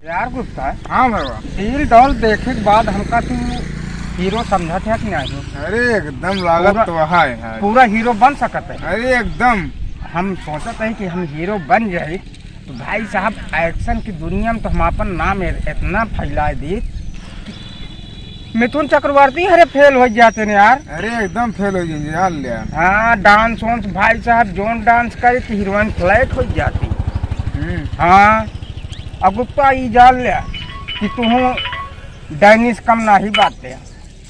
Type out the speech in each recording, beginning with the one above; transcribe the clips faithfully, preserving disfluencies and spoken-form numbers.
यार गुप्ता, हाँ भैया। डील डौल देखे के बाद हमका तू हीरो समझत है कि नहीं? अरे एकदम लागत पूरा, तो है यार। पूरा हीरो बन सकत है। अरे एकदम। हम सोचत है कि हम हीरो बन जाए तो भाई साहब, एक्शन की दुनिया में तो हम अपन नाम ए-, इतना फैला दी कि मिथुन चक्रवर्ती हरे फेल हो जाते ने यार। अरे एकदम फेल हो जाएंगे यार ले। हाँ, डांस वांस भाई साहब, जोन डांस करे तो हीरोइन फ्लैट हो जाती। हम्म। हाँ, अब गुप्ता ई जान ले कि तू डायनिस कम नहीं बात है।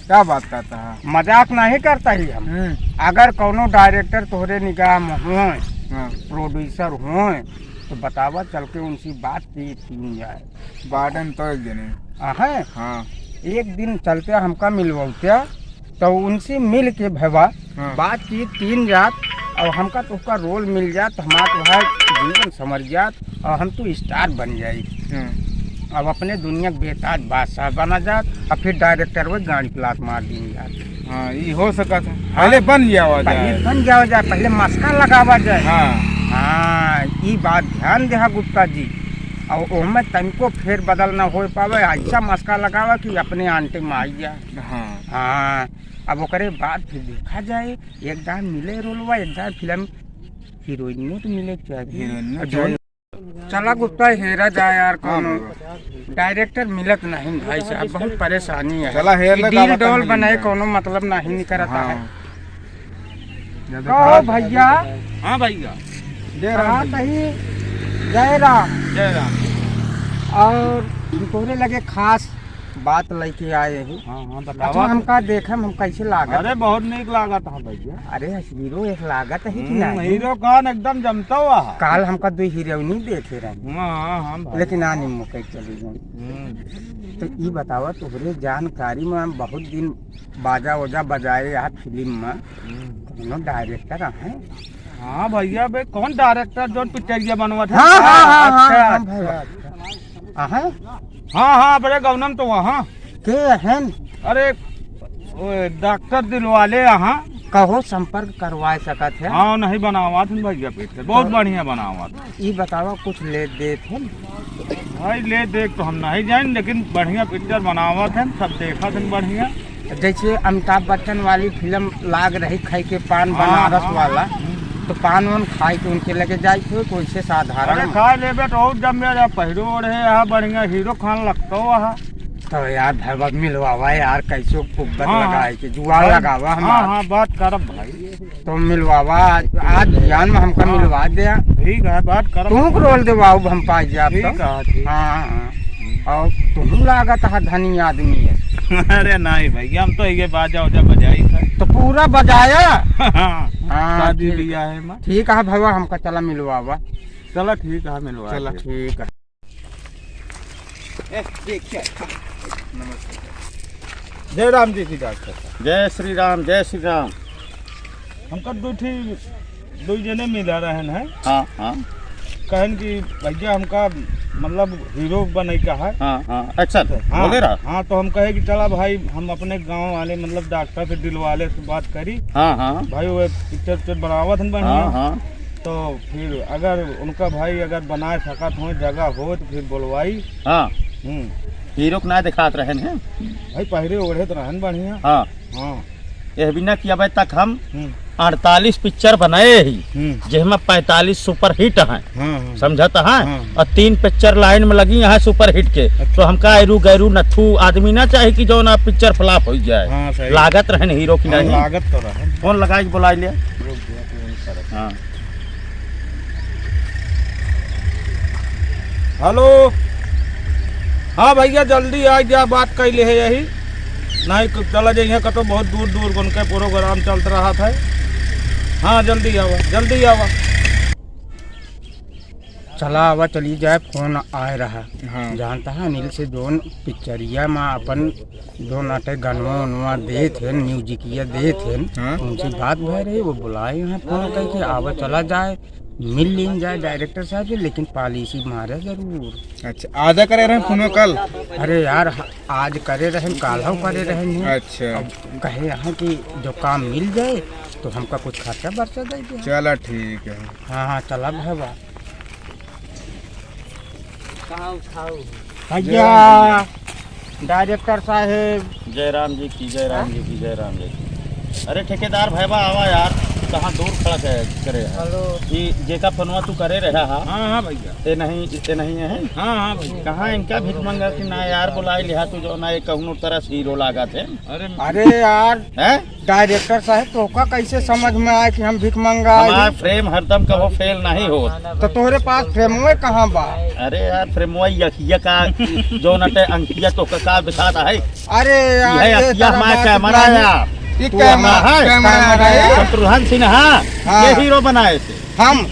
क्या बात करता है? मजाक नहीं करता ही हम। हम्म। अगर कोनो डायरेक्टर तोहरे निगाह में होए, हाँ। प्रोड्यूसर होए, तो बतावा, चल के उनसे बात की कीन जाए। बाटन तो एक जने। आहे? हाँ। एक दिन चलते हमका मिलवते, तो उनसे मिल के भवा, हाँ। बातचीत कीन जात, और हमका तोहका रोल मिल जात, तो हमार तोहार जीवन संवर जात, और हम तू स्टार बन जाई। हाँ। अब अपने दुनिया के बेताज बादशाह बना जात, और फिर डायरेक्टर वो गांड प्लाट मार दीन जात। हाँ, ई हो सकत है। हाँ। पहले बन जावा पहले जाए। बन जावा जाए, पहले मस्का लगावा जाए। हाँ। हाँ, ई बात ध्यान देहा गुप्ता जी। और ओहमे तनिको फेर बदल ना हो पावे, ऐसा मस्का लगावा कि अपने आंटे में आई जाए। हाँ। हाँ, अब ओकरे बाद फिर देखा जाए, एक दान मिले रोलवा, एक दान फिल्म हीरोइनो तो मिले के चाहिए। हीरोइनो और चाहिए। जोन चला गुप्ता हेरा जाए यार, हाँ, कोनो बाबा। डायरेक्टर मिलत नहीं भाई साहब, बहुत परेशानी है। चला हेर ई ले डील का डौल बताइए बनाए यार। कोनो मतलब नहीं निकलता है। हाँ। या तो कहो बात भैया। हाँ भैया। जय राम हाँ, भैया। कही जय राम। जय राम। और हम तोहरे लगे खास बात लेके आए हैं। हाँ, हाँ, बतावा। अच्छा, हमका देखे में हम कैसे लागत? अरे, बहुत नीक लागत है भैया। अरे, हीरो एक लागत है कि हम्म, नहीं? हीरो कौन एकदम जमता हुआ है। काल हमका दो हीरोइनी देखे रहे। हाँ, हाँ, हाँ, भाई। लेकिन आने मुके चली गई। हम्म। तो ई बतावा, तोहरे जानकारी में हम बहुत दिन बाजा ओजा बजाए यहाँ फिल्म में, हम्म। कोनो डायरेक्टर हैं? हाँ भैया, बे कौन डायरेक्टर जोन पिक्चरिया बनवत है? हाँ, हाँ, हाँ, अच्छा, हाँ, अच्छा। भैया। हाँ, हाँ। हाँ, हाँ, बड़े गौनम तो वहाँ। के हैं? अरे, वो डॉक्टर दिलवाले यहाँ। कहो संपर्क करवा सकत है। हाँ, नहीं बनावत हैं भैया पिक्चर, बहुत तो बढ़िया बनावत हैं। ई बतावा कुछ ले देत हैं? भाई ले देख तो हम नहीं जाइन, लेकिन बढ़िया पिक्चर बनावत हैं, सब देखत हैं बढ़िया। जैसे अमिताभ बच्चन वाली फिल्म लाग रही खाई के पान हाँ, बनारस हाँ। वाला, हम्म। तो पान वान खाई के उनके लगे जाए थे, कोई से साधारण। अरे खा लेबे तो और जब मेरा पहिरो ओढ़े यहाँ बढ़िया हीरो खान लगता हुआ है। तो यार भैया मिलवावा यार, कैसे कुब्बत हाँ, हाँ। लगाए के जुआ हाँ, लगावा हाँ, हमार। हाँ, बात करब भाई। तो मिलवावा आज, आज बिहान में हमका हाँ। मिलवा दे। ठीक है, बात करब। तू को रोल देवाऊ हम पाई जाब ठीक तो। है, ठीक। हाँ, हाँ। और तुम लागत है धनी आदमी है। अरे नहीं भैया, हम तो ये बाजा उजा बजाई था। तो पूरा बजाया? हाँ, हाँ, शादी ठीक। ब्याह है माँ। ठीक है भैया, हमका चला मिलवावा। चला ठीक है, मिलवा चला दे। ठीक है। ए, देखिए। नमस्कार। जय राम जी की डॉक्टर साहब। जय श्री राम, जय श्री राम। हमका दो ठी, दो जने मिला रहन हैं। हाँ, हाँ। कहन कि भैया हमका मतलब हीरो बने का है। हाँ, हाँ, एक्शन। हाँ, बोले रहा। हाँ, तो हम कहे कि चला भाई हम अपने गाँव वाले मतलब डॉक्टर से दिलवाले से बात करी। हाँ, हाँ। भाई वो पिक्चर उक्चर बनावत हैं बढ़िया। हाँ, हाँ। तो फिर अगर उनका भाई अगर बनाए सकत हो, जगह हो तो फिर बोलवाई। हाँ। हम्म। हीरो के ना दिखात रहन हैं। भाई पहिरे ओढ़े तो रहन बढ़िया। हाँ। हाँ। यह बिना कि अबे तक हम हम्म। अड़तालीस पिक्चर बनाए ही, हम्म। जेहमा पैंतालीस सुपरहिट हैं। हाँ, हाँ। समझत हैं? हाँ। और तीन पिक्चर लाइन में लगी हैं सुपरहिट के। अच्छा। तो हमका ऐरू गैरू नथू आदमी ना चाही कि जौन आप पिक्चर फ्लॉप हो जाए। हाँ, सही। लागत रहन हीरो की हाँ, नहीं। लागत तो रहन। फोन लगाई के बुलाई ले। रुक जा, फोन करत। हाँ। हेलो। हाँ भैया, जल्दी आ जा, बात कैले है यही। नहीं तो चला जाइए कतो बहुत दूर दूर उनके प्रोग्राम चलत रहत है। हाँ, जल्दी आवा, जल्दी आवा। चला आवा, चली जाए, फोन आए रहा। हाँ। जानता है अनिल से जोन पिक्चरिया में अपन जोन आटे गनवा उनवा देत हैं, म्यूजिकिया देत हैं, हाँ। उनसे बात भय रही, वो बुलाए हैं फोन करके, आवा चला जाए, मिल लीन जाए डायरेक्टर साहब से, लेकिन पॉलिसी मारे जरूर। अच्छा, आजा करे रहे फोन कल? अरे यार, ह-, आज करे रहे, काल हो करे रहे हैं। अच्छा। अब कहे यहाँ कि जो काम मिल जाए तो हमका कुछ खर्चा बर्चा दे दे। चला ठीक है। हाँ, हाँ, चला भैया। कहाँ उठाऊ? भैया, डायरेक्टर साहेब। जय राम जी की, जय राम जी की, जय राम जी की। अरे ठेकेदार भैया, आवा यार, तू कहाँ दूर खड़ा करे, करे है? हेलो। ई जेका फोनवा तू करे रहा हा? हाँ, हाँ भैया। ए नहीं, ए नहीं है? हाँ, हाँ भैया। कहाँ इनका भीख मंगा कि ना यार, बुलाई लिहा तू, जो ना ये कहूँ तरह से हीरो लागत है। अरे अरे यार, हैं? डायरेक्टर साहब, तोहका कैसे समझ में आए कि हम भीख मंगा हमार आई? Frame हरदम कबो fail नहीं होत। तो तोहरे पास frame में कहाँ बा? अरे यार, frame वही अखिया का, जो नटे अंकिया तोहका का बिसात है। अरे यार, यह ये अखिया सारा हमारा बात camera नहीं। है। ये तू camera, हमारा है। Camera है। शत्रुघ्न सिन्हा, हाँ। ये हीरो बनाए थे। हम।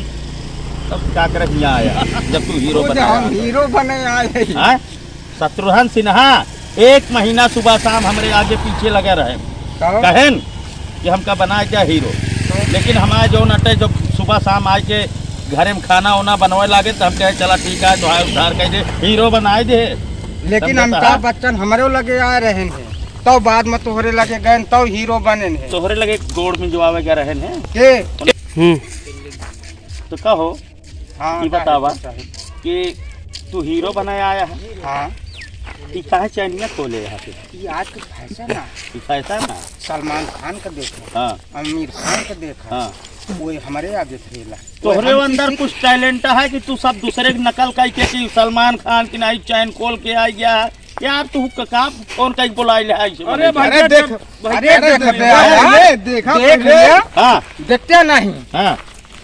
तब का करे हियाँ आया, जब तू हीरो वो जो बनाया। हम हीरो बने आए हैं। हाँ? शत्रुघ्न सिन्हा एक महीना सुबह शाम हमरे आगे पीछे लगे रहे। तो? कहेन कि हमका बनाए द्या हीरो। तो? लेकिन हमारे जो नटे, जब सुबह शाम आए के घरे में खाना वाना बनवे लागे, तो हम कहे, "चला ठीक है, दुहार उधार कह दे, हीरो बनाए दे।" लेकिन समझे अमिताभ तो? बच्चन हमरे लगे आए रहे हैं, तो बाद में तोहरे लगे गए, तो हीरो बने हैं। तोहरे लगे गोड़ में जो आवे गए रहे हैं। के? हम्म। तो कहो, हाँ, ई बतावा डायरेक्टर साहब। कि तू हीरो बनाए आया है। हाँ। ई काहे चैनिया खोले यहाँ पे? ई आज के fashion है। ई fashion है। सलमान खान का देखो, हाँ। आमिर खान का देखो, हाँ। वो हमरे आगे थेला। तोहरे वो हम अंदर किसी कुछ talent है कि तू सब दूसरे की नकल करके कि सलमान खान की नाई चैन खोल के आ गया है। यार तू का, का फोन कई बुलाई ले ऐसे अरे बोले? भाई, अरे देख, देख, भाई, अरे देख देख, बे, देख, अरे देख, देखा देख पहले। लिया। हाँ। देखते नहीं। हाँ।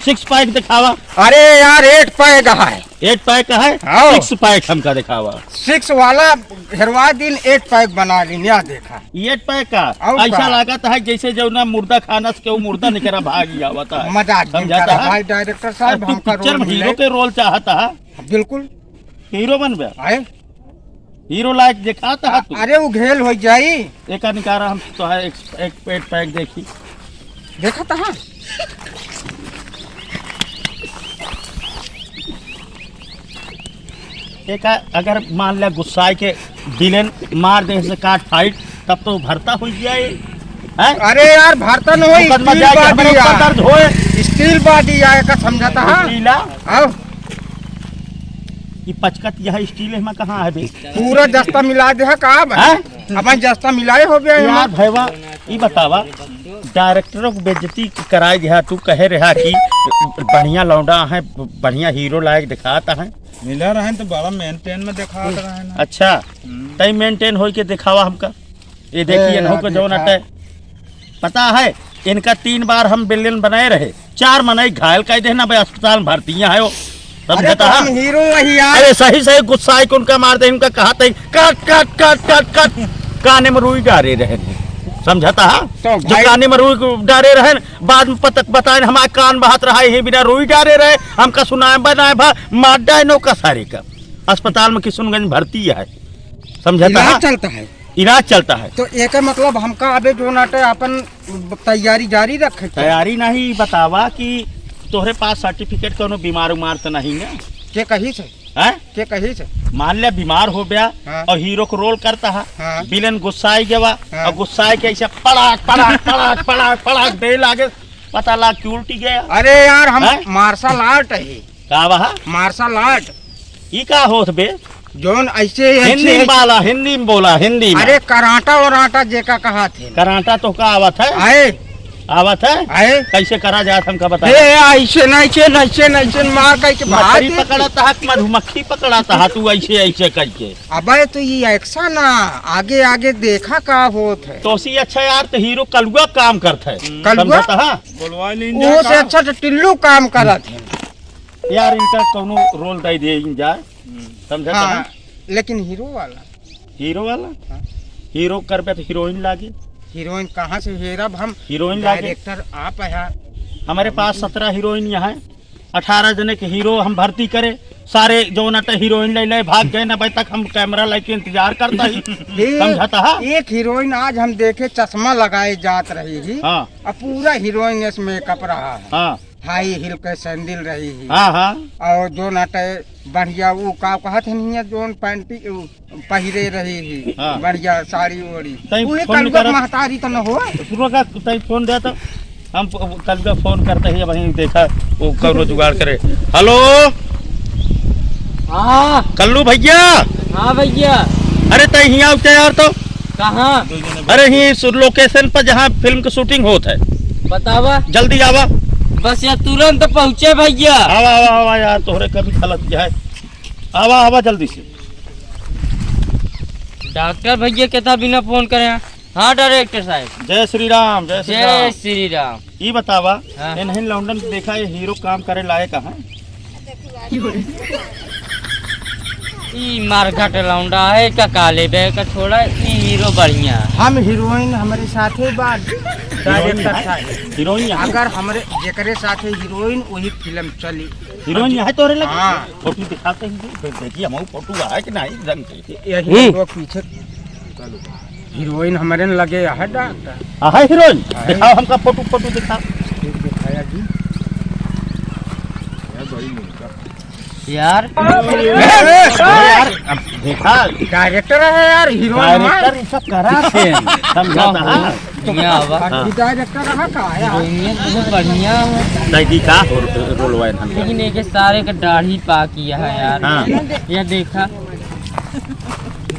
Six pack दिखावा। अरे यार, eight pack है। Eight pack है? हाँ। Six pack हमका दिखावा। Six वाला हेरवा दिन, eight pack बना ली, या देखा। Eight pack का? और ऐसा का? लागत है जैसे जो ना मुर्दा खाना से केहू मुर्दा निकरा भाग आवत है। मजाक जिन समझाता करा है? भाई, डायरेक्टर साहब, अरे तू हमका picture role में मिले। हीरो के role चाहता है? बिल्कुल। हीरो बनबे? आए। हीरो लायक देखाता है तू। अरे, उ घेल हो जाई। एका निकारा हम तो है, एक, एक eight pack देखी। देखा तो हाँ। एका अगर मान लिया गुस्साए के villain मार दे से काट fight, तब तो भरता हो जाए। हैं? अरे यार, भरता न होई, मुकदमा steel जाए कि body हमरे ऊपर आए। दर्द होए। Steel body आए का समझाता है? Steel आ? आओ। ई पचकत यह steel है, में कहाँ है बे? पूरा जस्ता मिला दे है का बा? हैं? अपन जस्ता मिलाए हो गया है यार हमार। भैया, ई बतावा, डायरेक्टरों को बेइज्जती कराए दिया, तू कहे रहा कि बढ़िया लौंडा है, बढ़िया हीरो लायक दिखाता है। मिला रहे तो बड़ा maintain में दिखात रहे ना। अच्छा, हम्म। तई maintain होई के दिखावा हमका। ये देखिए, ए, इन्हों को देखा। जौन अटे, पता है, इनका तीन बार हम villain बनाए रहे, चार मनई घायल कर देना भाई, अस्पताल में भर्ती है वो। अरे समझता तो है? हम हीरो वही यार। अरे सही सही गुस्सा है कि उनका मार दे, उनका कहा थे, "कट, कट, कट, कट, कट।" काने में रुई डारे रहे, समझता है? तो जो भाई काने में रुई डारे रहे, बाद में पतक बताए, हमारे कान बहत रहा, यही बिना रुई डारे रहे, हमका सुनाए बनाए भा, मार डाए नौका सारे का। अस्पताल में किशुनगंज भर्ती है, समझता इलाज है? चलता है। इलाज चलता है। तो एकर मतलब हमका अबे जो नाटे अपन तैयारी जारी रखे के। तैयारी नहीं, बतावा कि तोहरे पास certificate कौनो बीमार उमार तो नहीं ना? के कही से? हैं? के कही से? मान ले बीमार हो गया हाँ। और हीरो को role करता है, हाँ। Villain गुस्सा आई गया हाँ। और गुस्सा आई के ऐसे पड़ाक, पड़ाक, पड़ाक, पड़ाक, पड़ाक दे लागे, पता लाग के उल्टी गया। अरे यार, हम हैं? Martial art है। का बा? Martial art। ई का होत बे? जौन ऐसे, ऐसे, हिंदी में ऐसे। बोला, हिंदी में बोला, हिंदी में। अरे कराटा वराटा जेका कहा थे। कराटा तो का आवत है? आए। आवत है? आए। कैसे करा जात हमका बता। ए, ऐसे नहीं, ऐसे नहीं, ऐसे नहीं, ऐसे मार कह के बाहर मछली दे। पकड़त हा कि मधुमक्खी पकड़त हा तू ऐसे, ऐसे कह के? अबे तो ये action ना, आगे, आगे देखा का होत है। तो सी अच्छा यार, तो हीरो कलुआ काम करत है। कलुआ? समझत हा? बोलवा लीन वो जा से का? अच्छा तो टिल्लू काम करत है। यार, इनका कौनो role दे दे इन जाए, हम्म। समझत हाँ, है? लेकिन हीरो वाला। हीरो वाला? हाँ। हीरो करबे तो हीरोइन लागे। हीरोइन कहाँ से हेरब हम? हीरोइन लागे। Director आप है। हमारे पास सत्रह हीरोइन यहाँ है, अठारह जने के हीरो हम भर्ती करे, सारे जो नट हीरोइन ले ले भाग गए, नब्बे तक हम camera लेके इंतजार करता ही। ये समझता है? एक हीरोइन आज हम देखे चश्मा लगाए जात रही ही, हाँ। अब पूरा हीरोइन इस makeup रहा है। हाँ। High heel के sandal रही ही। हाँ, हाँ। और जो नटे बढ़िया वो का कहत है नहीं है, जोन पैंटी, उ, पहिरे रही ही। हाँ। बढ़िया साड़ी ओड़ी। तई उहे फोन कलुआ करा। महतारी तो न हो। शुरू का तई फोन दे तो हम प-, कलुआ फोन करते ही वहीं देखा वो कौनो जुगाड़ करे। हेलो, हाँ। कल्लू भैया। हाँ भैया। अरे तै हियाँ आव तो यार तो। कहाँ? अरे ही सु-, location पर जहाँ फिल्म की shooting होत है। बतावा। जल्दी आवा। बस यार तुरंत पहुँचे भैया। आवा, आवा, आवा यार, तोहरे कभी खलत है। आवा, आवा जल्दी से। डॉक्टर भैया के था बिना फोन करे हैं। हाँ डायरेक्टर साहब। जय श्री राम, जय श्री जय राम। श्री राम। ई बतावा, हाँ। इन्हन लौंडन के देखा, ये हीरो काम करे लायक है? ई मारघट लौंडा है, का काले बे का छोड़ा, ई हीरो बढ़िया है। हम हीरोइन हमरे साथे बा, डायरेक्टर साहब। हीरोइन है? अगर हमरे जेकरे साथे हीरोइन, वही फिल्म चली। हीरोइन है तोरे लगे? हाँ। फोटो दिखाते हैं, दे-, देखिए, हम फोटो है कि नहीं ढंग से? यही हम्म। लोग पीछे। हीरोइन हमरे न लगे है डॉक्टर। हाँ, है हीरोइन? हाँ, है। दिखाओ हमका फोटो, फोटो दिखाओ। दिखाया जी। यार। यार, अब देखा। डायरेक्टर है यार, हीरोइन हमार। डायरेक्टर ये सब करा थे, समझा था, हाँ। बढ़िया बा। हाँ। डायरेक्टर रहा का है यार? हीरोइन बहुत बढ़िया है। दाई दी का हो-, रोलवा है हम। लेकिन एक सारे का दाढ़ी पाकी है यार। हाँ। ये देखा।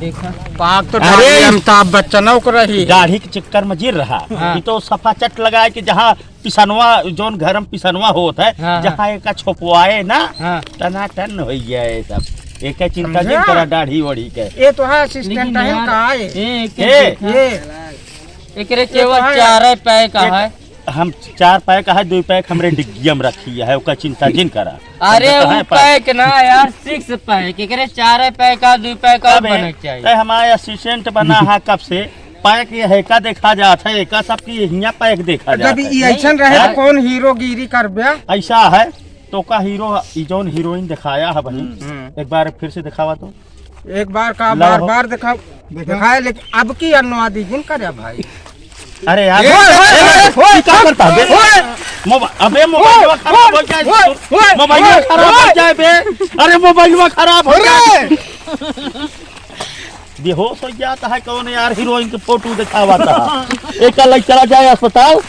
देखा। पाक तो अरे! दाढ़ी अमिताभ बच्चन ओकरा ही। दाढ़ी के चक्कर में जिर रहा। हाँ। ये तो सफा चट लगाए कि जहाँ पिसनवा, जौन घर में पिसनवा होत है, हाँ, हाँ। जहाँ एका छुपवाए ना, हाँ। टनाटन होइ गया ये सब। एका चिंता समझा? जिन करा दाढ़ी ओढ़ी के। ये तो है assistant लेकिन है यार, का है? ए, एक ए। देखा। ये। एकरे ये केवल तो है। चार पैक एक, है। हम चार पैक है, दो पैक हमरे डिग्गिया में रखी है, ओका चिंता जिन करा। अरे, समझा तो उ है, पैक ना यार, six pack, एकरे चार पैक आ, दो पैक और अबे, बने के चाहिए। ते हमारे assistant बना है कब से, पैक ये है का देखा जात है, एका सबकी हियाँ पैक देखा जात जब है। ई ऐसन रहे हैं? तो कौन हीरोगिरी करबे? ऐसा है, तोका हीरो, ई जौन हीरोइन दिखाया है बहिन, हम्म। एक बार फिर से दिखावा तो। एक बार का लाओ। बार बार दिखा, दिखाए, लेकिन अब की अनुवादी जिन करे भाई। अरे यार, ए, ए, ए, ए, ए, ई का करता है बे? ओए! मोबा-, अबे मोबाइलवा खराब हो जाए, ओए! मोबाइलवा खराब हो जाए बे। अरे मोबाइलवा खराब हो जाए। बेहोश हो जाता है कौन यार, हीरोइन के फोटो दिखावा था। एक का लग चला जाए अस्पताल।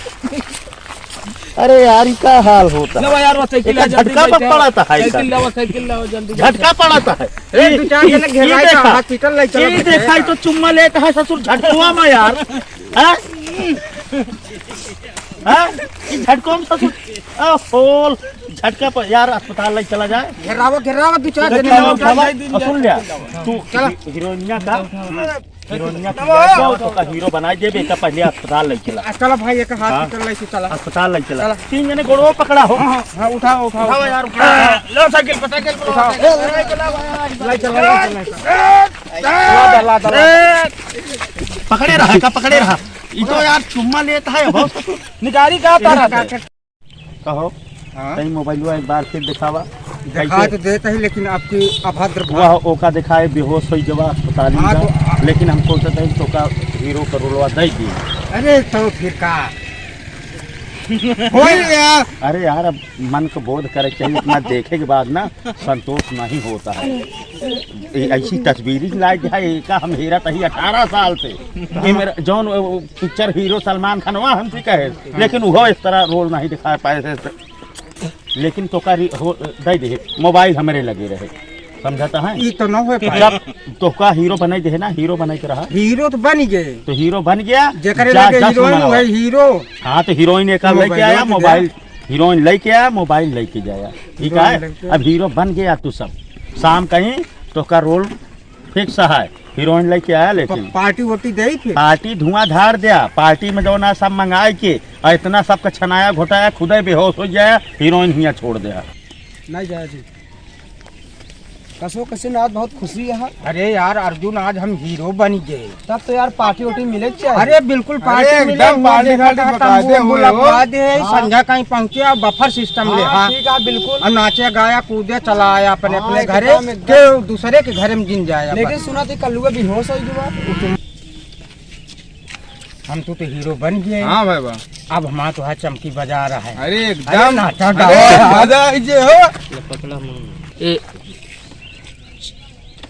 अरे यार, ई का हाल होता? लावा यार, वो साइकिल एका ला, जल्दी झटका पर लेके आओ। पड़ा था, हाय साइकिल साहब। लावा, साइकिल लावा, जल्दी। झटका पड़ा था। ए, दो चार जने ई घेराई देखा, था, हॉस्पिटल ले चलो ई बच्चे। देखा, ई तो चुम्मा लेता है ससुर झटकुआ में यार। हैं? हैं? ई झटकुआ में ससुर, आ, फोल, झटका पर यार, अस्पताल ले चला जाए। घेरावा, घेरावा, दो चार जने घेरावा, घेरावा। और सुन लिया, तू चला। हीरोइनिया का हीरोइनिया के जाओ, तो का हीरो बनाई देबे, तो पहले अस्पताल ले चला। आ, चला भाई, एक हाथ हाँ। पकड़ ले, चला। अस्पताल ले चला। चला। तीन जने गोड़ो पकड़ा हो। हाँ, हाँ, हाँ, उठाओ, उठाओ, उठाओ उठाओ। यार, उठाओ। हाँ, लो साइकिल, साइकिल उठाओ। उठाओ। ले चला, ले चला, ले चला। ला दे, ला दे, ला दे। पकड़े रहा, का पकड़े रहा। ई तो यार चुम्मा लेता है, बहुत निगारी का तारा। कहो, हाँ? तई मोबाइलवा एक बार फिर दिखावा। दिखा कैसे? तो देत ही, लेकिन आपकी अभद्र वह ओका दिखाए, बेहोश होइ गवा अस्पताल में हाँ, जा। तो लेकिन हम सोचत है तोका हीरो का रोलवा दे दी। अरे तो फिर का? हो गया। अरे यार, अब मन को बोध करे के चाहिए, इतना देखे के बाद ना संतोष नहीं होता है। ये ऐसी तस्वीर ही लायक है, एका हम हेरत ही अठारह साल से। ये मेरा जौन, वो पिक्चर हीरो सलमान खान वहाँ हमसे कहे, लेकिन वो इस तरह रोल नहीं दिखा पाए थे। लेकिन तोका री-, हो, दे दे, मोबाइल हमरे लगे रहे, समझता है? ई तो न हो पाए। जब तोका हीरो बनाई दे ना, हीरो बनाई के रहा। हीरो तो बन गए। तो हीरो बन गया, जेकरे जा, लगे जश्न हीरोइन मनावा। वही हीरो। हाँ, तो हीरोइन एक मोबाइल लेके आया, लेके मोबाइल, गया। हीरोइन लेके आया, मोबाइल लेके जाया। ठीक हीरोइन है, लेके अब हीरो बन गया तू सब। शाम कहीं तोका रोल फिक्स है, हीरोइन लेके आया, लेकिन प-, पार्टी वोटी देई फिर? पार्टी धुआंधार दिया, पार्टी में जौन है सब मंगाए के, और इतना सबका छनाया घोटाया, खुदे बेहोश हो जाया, हीरोइन हियाँ छोड़ दिया। नहीं जाया जी, कसो कसे में आज बहुत खुशी है। अरे यार अर्जुन, आज हम हीरो बन गए। तब तो यार पार्टी वोटी मिले के चाहिए। अरे बिल्कुल पार्टी अरे मिले, एकदम हुआ पार्टी देखा शार्टी था, बकायदे तंबू हुए हो। लगवा दे, हाँ। संझा कहीं पहुँचे और बफर सिस्टम हाँ, ले, हाँ। ठीक है, बिल्कुल। और नाचे गाया कूदे चला आया अपने, हाँ, अपने घरे, एकदम, एकदम। के दूसरे के घरे में जिन जाए अपन। लेकिन सुना थी कल्लुआ बेहोश हो गया। हम तो, तो हीरो बन गए। हाँ भाई बा। अब हमारा तो है चमकी बजा रहा है। अरे अरे एकदम, नाचा अरे गावा। मजा आई जे हो। ए,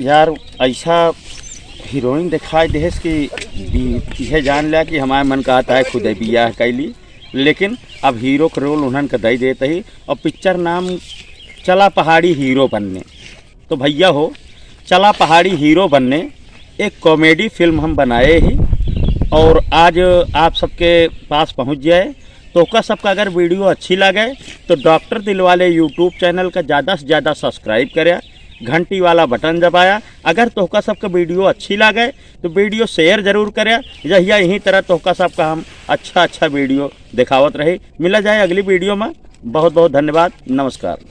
यार, ऐसा हीरोइन दिखाई देहेस कि बी-, इहे जान लिया कि हमारे मन कहता है खुदे बियाह कैली, लेकिन अब हीरो के रोल उन्हन के दे देते ही। और पिक्चर नाम चला पहाड़ी हीरो बनने। तो भैया हो, चला पहाड़ी हीरो बनने एक कॉमेडी फिल्म हम बनाए ही और आज आप सबके पास पहुँच जाए। तोहका सबका अगर वीडियो अच्छी लागे तो डॉक्टर दिलवाले यूट्यूब चैनल का ज़्यादा से ज़्यादा सब्सक्राइब करे, घंटी वाला बटन दबाया। अगर तोहका सबका वीडियो अच्छी लागे तो वीडियो शेयर जरूर करे। यहिया यहीं तरह तोहका सबका हम अच्छा अच्छा वीडियो दिखावत रही। मिला जाए अगली वीडियो में। बहुत बहुत धन्यवाद। नमस्कार।